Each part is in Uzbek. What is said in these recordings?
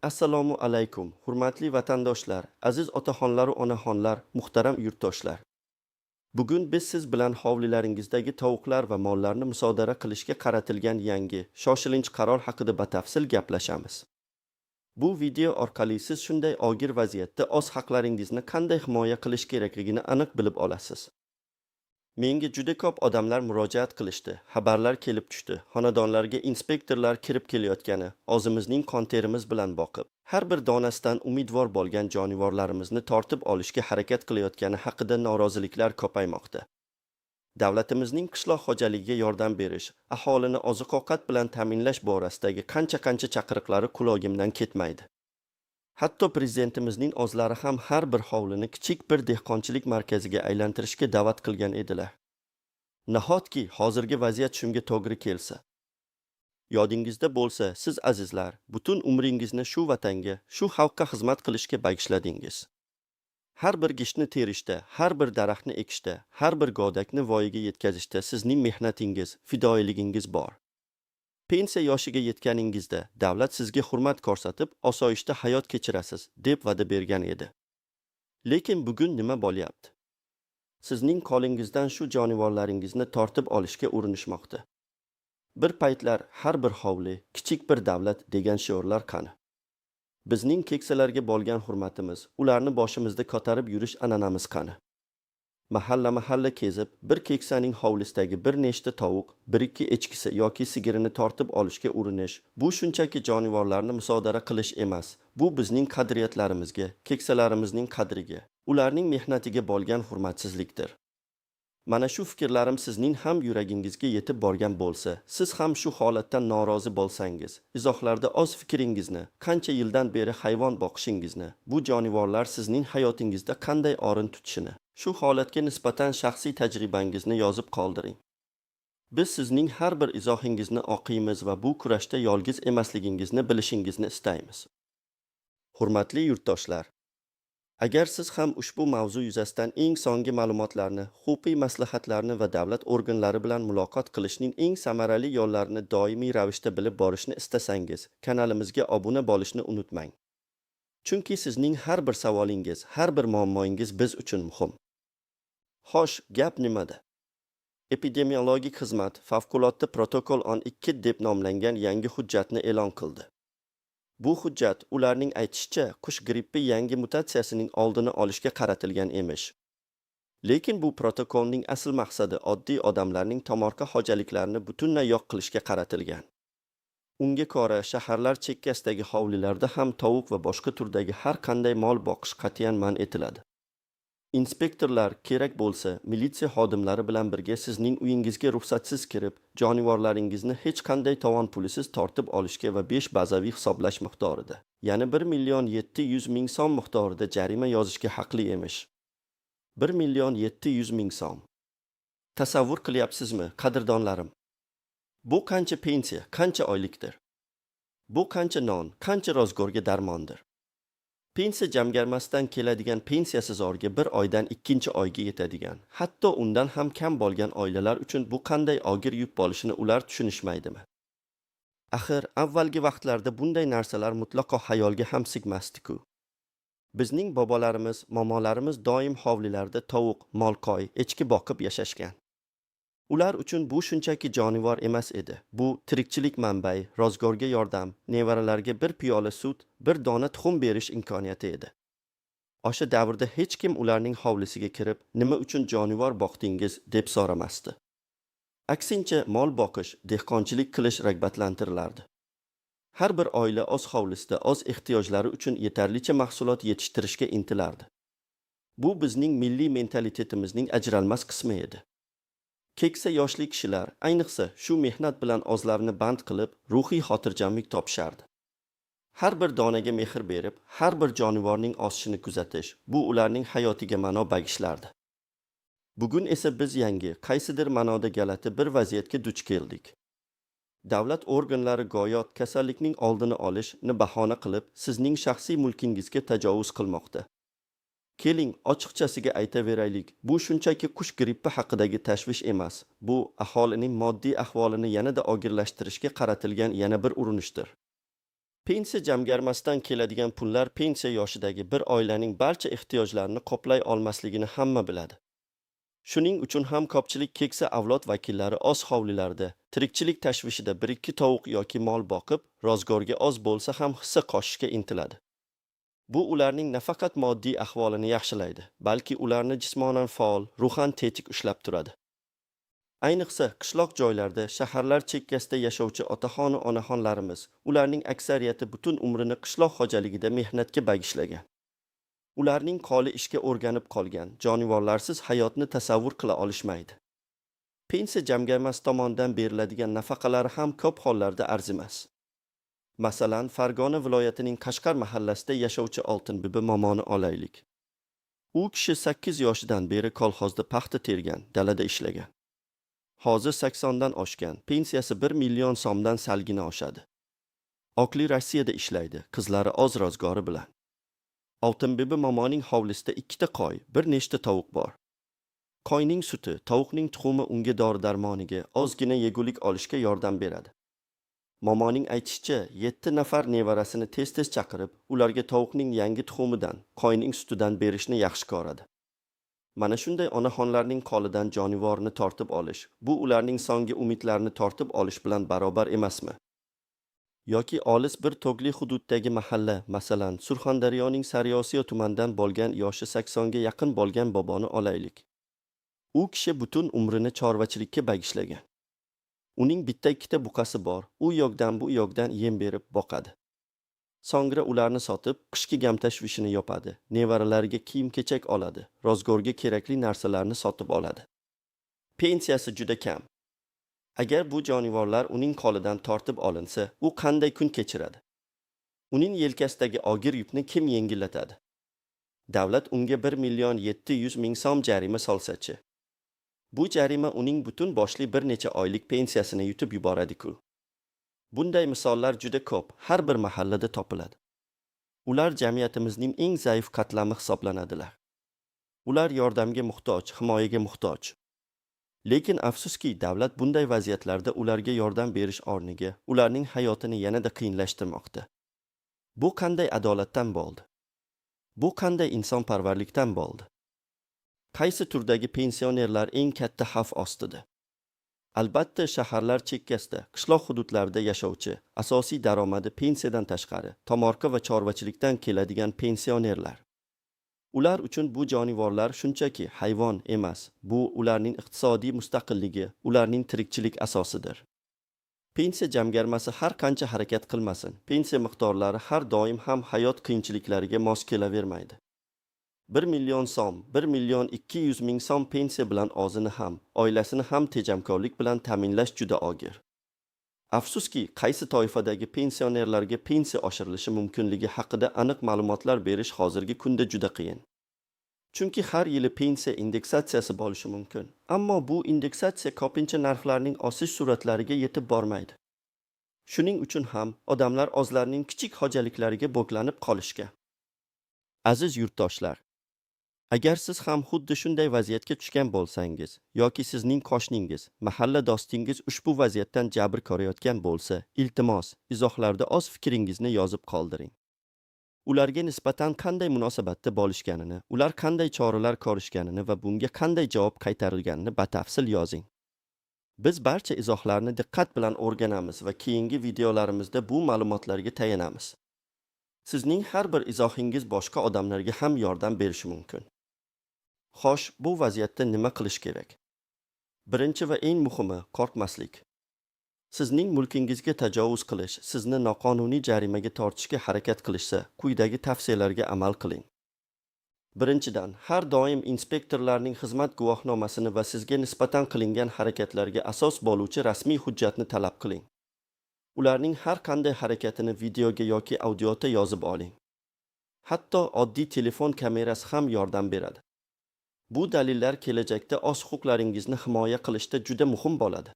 Assalomu alaykum, hurmatli vatandoshlar, aziz otaxonlar va onaxonlar, muhtaram yurtdoshlar. Bugun biz siz bilan hovlilaringizdagi tovuqlar va mollarni musodara qilishga qaratilgan yangi, shoshilinch qaror haqida batafsil gaplashamiz. Bu video orqali siz shunday og'ir vaziyatda o'z haqlaringizni qanday himoya qilish kerakligini aniq bilib olasiz. Menga juda ko'p odamlar murojaat qilishdi, xabarlar kelib tushdi. Xonadonlarga inspektorlar kirib kelayotgani, o'zimizning qon terimiz bilan boqib, har bir donasidan umidvor bo'lgan jonivorlarimizni tortib olishga harakat qilayotgani haqida noroziliklar ko'paymoqda. Davlatimizning qishloq xo'jaligiga yordam berish, aholini oziq-ovqat bilan ta'minlash borasidagi qancha-qancha chaqiriqlari qulog'imdan ketmaydi. Hatto prezidentimizning o'zlari ham har bir hovlini kichik bir dehqonchilik markaziga aylantirishga da'vat qilgan edilar. Nahotki hozirgi vaziyat shunga to'g'ri kelsa? Yodingizda bo'lsa, siz, azizlar, butun umringizni shu vatanga, shu xalqqa xizmat qilishga bag'ishladingiz. Har bir gishtni terishda, har bir daraxtni ekishda, har bir go'dakni voyaga yetkazishda sizning mehnatingiz, fidoyiligingiz bor. Pensiya yoshiga yetganingizda davlat sizga hurmat ko'rsatib, osoyishta hayot kechirasiz deb va'da bergan edi. Lekin bugun nima bo'lyapti? Sizning qo'lingizdan shu jonivorlaringizni tortib olishga urinishmoqda. Bir paytlar "Har bir hovli kichik bir davlat" degan shiorlar qani? Bizning keksalarga bo'lgan hurmatimiz, ularni boshimizda ko'tarib yurish an'anamiz qani? Mahalla-mahalla kezib, bir keksaning hovlisidagi bir nechta tovuq, bir ikki echkisi yoki sigirini tortib olishga urinish, bu shunchaki jonivorlarni musodara qilish emas, bu bizning qadriyatlarimizga, keksalarimizning qadriga, ularning mehnatiga bo'lgan hurmatsizlikdir. Mana shu fikrlarim sizning ham yuragingizga yetib borgan bo'lsa, siz ham shu holatdan norozi bo'lsangiz, izohlarda o'z fikringizni, qancha yildan beri hayvon boqishingizni, bu jonivorlar sizning hayotingizda qanday o'rin tutishini, shu holatga nisbatan shaxsiy tajribangizni yozib qoldiring. Biz sizning har bir izohingizni o'qiymiz va bu kurashda yolg'iz emasligingizni bilishingizni istaymiz. Hurmatli yurtdoshlar, agar siz ham ushbu mavzu yuzasidan eng so'nggi ma'lumotlarni, huquqiy maslahatlarni va davlat organlari bilan muloqot qilishning eng samarali yo'llarini doimiy ravishda bilib borishni istasangiz, kanalimizga obuna bo'lishni unutmang. Chunki sizning har bir savolingiz, har bir muammoingiz biz uchun muhim. Xo'sh, gap nimada? Epidemiologik xizmat favqulodda protokol 12 deb nomlangan yangi hujjatni e'lon qildi. Bu hujjat, ularning aytishicha, qush grippi yangi mutatsiyasining oldini olishga qaratilgan emish. Lekin bu protokolning asl maqsadi oddiy odamlarning tomorqa xo'jaliklarini butunlay yo'q qilishga qaratilgan. Unga ko'ra, shaharlar chekkasidagi hovlilarda ham tovuq va boshqa turdagi har qanday mol boqish qat'iyan man etiladi. Inspektorlar kerak bo'lsa, militsiya xodimlari bilan birga sizning uyingizga ruxsatsiz kirib, jonivorlaringizni hech qanday tovon pulisiz tortib olishga va 5 bazaviy hisoblash miqdorida, ya'ni 1 million 700 ming so'm miqdorida jarima yozishga haqli emish. 1 million 700 ming so'm. Tasavvur qilyapsizmi, qadrdonlarim? Bu qancha pensiya, qancha oylikdir? Bu qancha non, qancha ro'zg'orga darmondir? Pensiya jamg'armasidan keladigan pensiyasi bir oydan ikkinchi oyga yetadigan, hatto undan ham kam bo'lgan oilalar uchun bu qanday og'ir yuk bo'lishini ular tushunishmaydimi? Axir avvalgi vaqtlarda bunday narsalar mutlaqo xayolga ham sig'masdi-ku. Bizning bobolarimiz, momolarimiz doim hovlilarda tovuq, mol-qo'y, echki boqib yashashgan. Ular uchun bu shunchaki jonivor emas edi. Bu tirikchilik manbai, ro'zg'orga yordam, nevaralarga bir piyola sut, bir dona tuxum berish imkoniyati edi. O'sha davrda hech kim ularning hovlisiga kirib, "Nima uchun jonivor boqdingiz?" deb so'ramasdi. Aksincha, mol boqish, dehqonchilik qilish rag'batlantirilardi. Har bir oila o'z hovlisida o'z ehtiyojlari uchun yetarlicha mahsulot yetishtirishga intilardi. Bu bizning milliy mentalitetimizning ajralmas qismi edi. Keksa yoshli kishilar, ayniqsa, shu mehnat bilan o'zlarini band qilib, ruhiy xotirjamlik topishardi. Har bir donaga mehr berib, har bir jonivorning o'sishini kuzatish, bu ularning hayotiga ma'no bag'ishlardi. Bugun esa biz yangi, qaysidir ma'noda g'alati bir vaziyatga duch keldik. Davlat organlari go'yo kasallikning oldini olishni bahona qilib, sizning shaxsiy mulkingizga tajovuz qilmoqda. Keling, ochiqchasiga aytaveraylik, bu shunchaki qush grippi haqidagi tashvish emas. Bu aholining moddiy ahvolini yanada og'irlashtirishga qaratilgan yana bir urinishdir. Pensiya jamg'armasidan keladigan pullar pensiya yoshidagi bir oilaning barcha ehtiyojlarini qoplay olmasligini hamma biladi. Shuning uchun ham ko'pchilik keksa avlod vakillari o'z hovlilarida tirikchilik tashvishida bir-ikki tovuq yoki mol boqib, ro'zg'orga oz bo'lsa ham hissa qo'shishga intiladi. Bu ularning nafaqat moddiy ahvolini yaxshilaydi, balki ularni jismonan faol, ruhan tetik ushlab turadi. Ayniqsa, qishloq joylarda, shaharlar chekkasida yashovchi otaxonu onaxonlarimiz, ularning aksariyati butun umrini qishloq xo'jaligida mehnatga bag'ishlagan. Ularning qo'li ishga o'rganib qolgan, jonivorlarsiz hayotni tasavvur qila olishmaydi. Pensiya jamg'armasi tomonidan beriladigan nafaqalari ham ko'p hollarda arzimas. Masalan, Farg'ona viloyatining Qashqar mahallasida yashovchi Oltinbibi momoni olaylik. U kishi 8 yoshidan beri kolxozda paxta tergan, dalada ishlagan. Hozir 80 dan oshgan, pensiyasi 1 million so'mdan salgina oshadi. O'g'li Rossiyada ishlaydi, qizlari oz ro'zg'ori bilan. Oltinbibi momoning hovlisida ikkita qo'y, bir nechta tovuq bor. Qo'yning suti, tovuqning tuxumi unga dori-darmoniga, ozgina yegulik olishga yordam beradi. Momoning aytishicha, 7 nafar nevarasini tez-tez chaqirib, ularga tovuqning yangi tuxumidan, qo'yning sutidan berishni yaxshi ko'radi. Mana shunday onaxonlarning qo'lidan jonivorni tortib olish, bu ularning so'nggi umidlarini tortib olish bilan barobar emasmi? Yoki olis bir tog'li hududdagi mahalla, masalan, Surxondaryoning Sariosiyo tumanidan bo'lgan yoshi 80 ga yaqin bo'lgan boboni olaylik. U kishi butun umrini chorvachilikka bag'ishlagan. Uning bitta-ikkita buqasi bor, u yoqdan bu yoqdan yem berib boqadi. So'ngra ularni sotib, qishki gam tashvishini yopadi, nevaralariga kiyim-kechak oladi, ro'zg'orga kerakli narsalarni sotib oladi. Pensiyasi juda kam. Agar bu jonivorlar uning qo'lidan tortib olinsa, u qanday kun kechiradi? Uning yelkasidagi og'ir yukni kim yengillatadi? Davlat unga 1 million 700 ming so'm jarima solsa-chi? Bu jarima uning butun boshli bir necha oylik pensiyasini yutib yuboradi-ku. Bunday misollar juda ko'p, har bir mahallada topiladi. Ular jamiyatimizning eng zaif qatlami hisoblanadilar. Ular yordamga muhtoj, himoyaga muhtoj. Lekin afsuski, davlat bunday vaziyatlarda ularga yordam berish o'rniga ularning hayotini yanada qiyinlashtirmoqda. Bu qanday adolatdan bo'ldi? Bu qanday insonparvarlikdan bo'ldi? Qaysi turdagi pensionerlar eng katta xavf ostida? Albatta, shaharlar chekkasida, qishloq hududlarida yashovchi, asosiy daromadi pensiyadan tashqari, tomorqa va chorvachilikdan keladigan pensionerlar. Ular uchun bu jonivorlar shunchaki hayvon emas, bu ularning iqtisodiy mustaqilligi, ularning tirikchilik asosidir. Pensiya jamg'armasi har qancha harakat qilmasin, pensiya miqdorlari har doim ham hayot qiyinchiliklariga mos kelavermaydi. 1 million so'm, 1 million 200 ming so'm pensiya bilan o'zini ham, oilasini ham tejamkorlik bilan ta'minlash juda og'ir. Afsuski, qaysi toifadagi pensionerlarga pensiya oshirilishi mumkinligi haqida aniq ma'lumotlar berish hozirgi kunda juda qiyin. Chunki har yili pensiya indeksatsiyasi bo'lishi mumkin. Ammo bu indeksatsiya ko'pincha narxlarning o'sish sur'atlariga yetib bormaydi. Shuning uchun ham odamlar o'zlarining kichik xo'jaliklariga bog'lanib qolishgan. Aziz yurtdoshlar, agar siz ham xuddi shunday vaziyatga tushgan bo'lsangiz yoki sizning qo'shningiz, mahalla do'stingiz ushbu vaziyatdan jabr ko'rayotgan bo'lsa, iltimos, izohlarda o'z fikringizni yozib qoldiring. Ularga nisbatan qanday munosabatda bo'lishganini, ular qanday choralar ko'rishganini va bunga qanday javob qaytarilganini batafsil yozing. Biz barcha izohlarni diqqat bilan o'rganamiz va keyingi videolarimizda bu ma'lumotlarga tayanamiz. Sizning har bir izohingiz boshqa odamlarga ham yordam berishi mumkin. Xo'sh, bu vaziyatda nima qilish kerak? Birinchi va eng muhimi qo'rqmaslik. Sizning mulkingizga tajovuz qilish, sizni noqonuniy jarimaga tortishga harakat qilishsa, quyidagi tavsiyalarga amal qiling. Birinchidan, har doim inspektorlarning xizmat guvohnomasini va sizga nisbatan qilingan harakatlarga asos bo'luvchi rasmiy hujjatni talab qiling. Ularning har qanday harakatini videoga yoki audioda yozib oling. Hatto oddiy telefon kamerasi ham yordam beradi. Bu dalillar kelajakda o'z huquqlaringizni himoya qilishda juda muhim bo'ladi.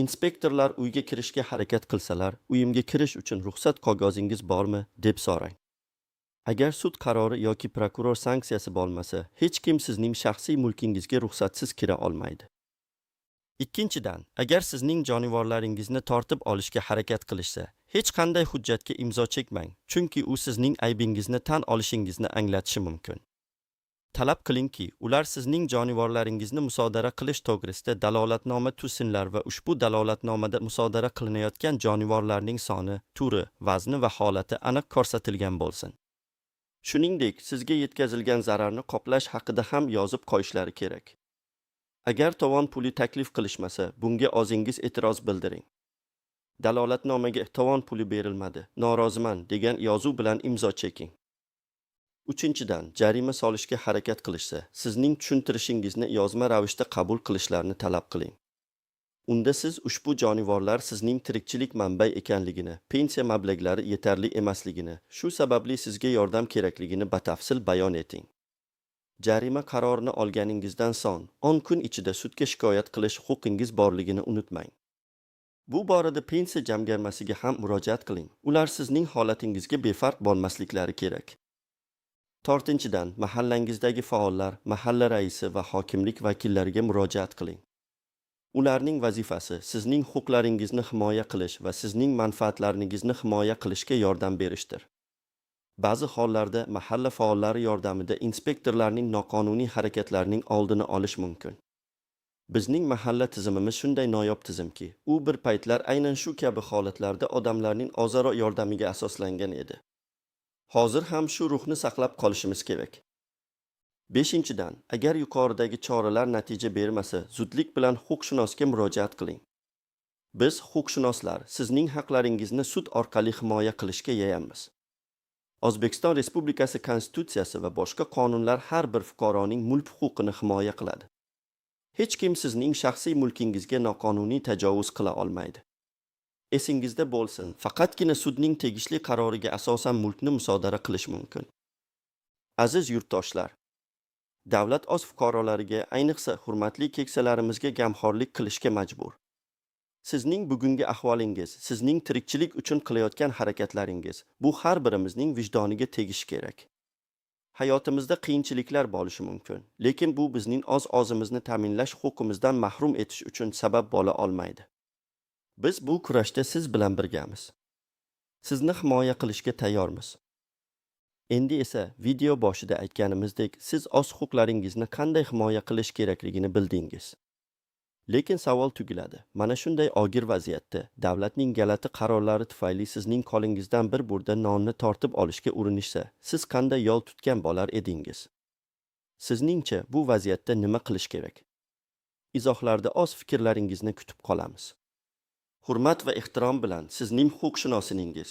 Inspektorlar uyga kirishga harakat qilsalar, uyimga kirish uchun ruxsat qog'ozingiz bormi, deb so'rang. Agar sud qarori yoki prokuror sanksiyasi bo'lmasa, hech kim sizning shaxsiy mulkingizga ruxsatsiz kira olmaydi. Ikkinchidan, agar sizning jonivorlaringizni tortib olishga harakat qilishsa, Hech qanday hujjatga imzo chekmang, chunki u sizning aybingizni tan olishingizni anglatishi mumkin. Talab qilingki, ular sizning jonivorlaringizni musodara qilish to'g'risida dalolatnoma tuzsinlar va ushbu dalolatnomada musodara qilinayotgan jonivorlarning soni, turi, vazni va holati aniq ko'rsatilgan bo'lsin. Shuningdek, sizga yetkazilgan zararni qoplash haqida ham yozib qo'yishlari kerak. Agar tovon puli taklif qilishmasa, bunga o'zingiz e'tiroz bildiring. Dalolatnomaga tovon puli berilmadi, noroziman degan yozuv bilan imzo cheking. Uchinchidan, jarima solishga harakat qilishsa, sizning tushuntirishingizni yozma ravishda qabul qilishlarini talab qiling. Unda siz ushbu jonivorlar sizning tirikchilik manbai ekanligini, pensiya mablag'lari yetarli emasligini, shu sababli sizga yordam kerakligini batafsil bayon eting. Jarima qarorini olganingizdan so'ng 10 kun ichida sudga shikoyat qilish huquqingiz borligini unutmang. Bu borada pensiya jamg'armasiga ham murojaat qiling. Ular sizning holatingizga befarq bo'lmasliklari kerak. To'rtinchidan, mahallangizdagi faollar, mahalla raisi va hokimlik vakillariga murojaat qiling. Ularning vazifasi sizning huquqlaringizni himoya qilish va sizning manfaatlaringizni himoya qilishga yordam berishdir. Ba'zi hollarda mahalla faollari yordamida inspektorlarning noqonuniy harakatlarining oldini olish mumkin. Bizning mahalla tizimimiz shunday noyob tizimki, u bir paytlar aynan shu kabi holatlarda odamlarning o'zaro yordamiga asoslangan edi. Hozir ham shu ruhni saqlab qolishimiz kerak. Beshinchidan, agar yuqoridagi choralar natija bermasa, zudlik bilan huquqshunosga murojaat qiling. Biz huquqshunoslar sizning haqlaringizni sud orqali himoya qilishga tayyormiz. O'zbekiston Respublikasi Konstitutsiyasi va boshqa qonunlar har bir fuqaroning mulk huquqini himoya qiladi. Hech kim sizning shaxsiy mulkingizga noqonuniy tajovuz qila olmaydi. Esingizda bo'lsin, faqatgina sudning tegishli qaroriga asosan mulkni musodara qilish mumkin. Aziz yurtdoshlar, davlat o'z fuqarolariga, ayniqsa hurmatli keksalarimizga gamxo'rlik qilishga majbur. Sizning bugungi ahvolingiz, sizning tirikchilik uchun qilayotgan harakatlaringiz bu har birimizning vijdoniga tegishi kerak. Hayotimizda qiyinchiliklar bo'lishi mumkin, lekin bu bizning o'z-o'zimizni ta'minlash huquqimizdan mahrum etish uchun sabab bo'la olmaydi. Biz bu kurashda siz bilan birgamiz. Sizni himoya qilishga tayyormiz. Endi esa video boshida aytganimizdek, siz o'z huquqlaringizni qanday himoya qilish kerakligini bildingiz. Lekin savol tug'iladi. Mana shunday og'ir vaziyatda davlatning g'alati qarorlari tufayli sizning qo'lingizdan bir burda nonni tortib olishga urinishsa, siz qanday yo'l tutgan bo'lar edingiz? Sizningcha bu vaziyatda nima qilish kerak? Izohlarda o'z fikrlaringizni kutib qolamiz. Hurmat va ehtirom bilan sizning huquqshunosingiz.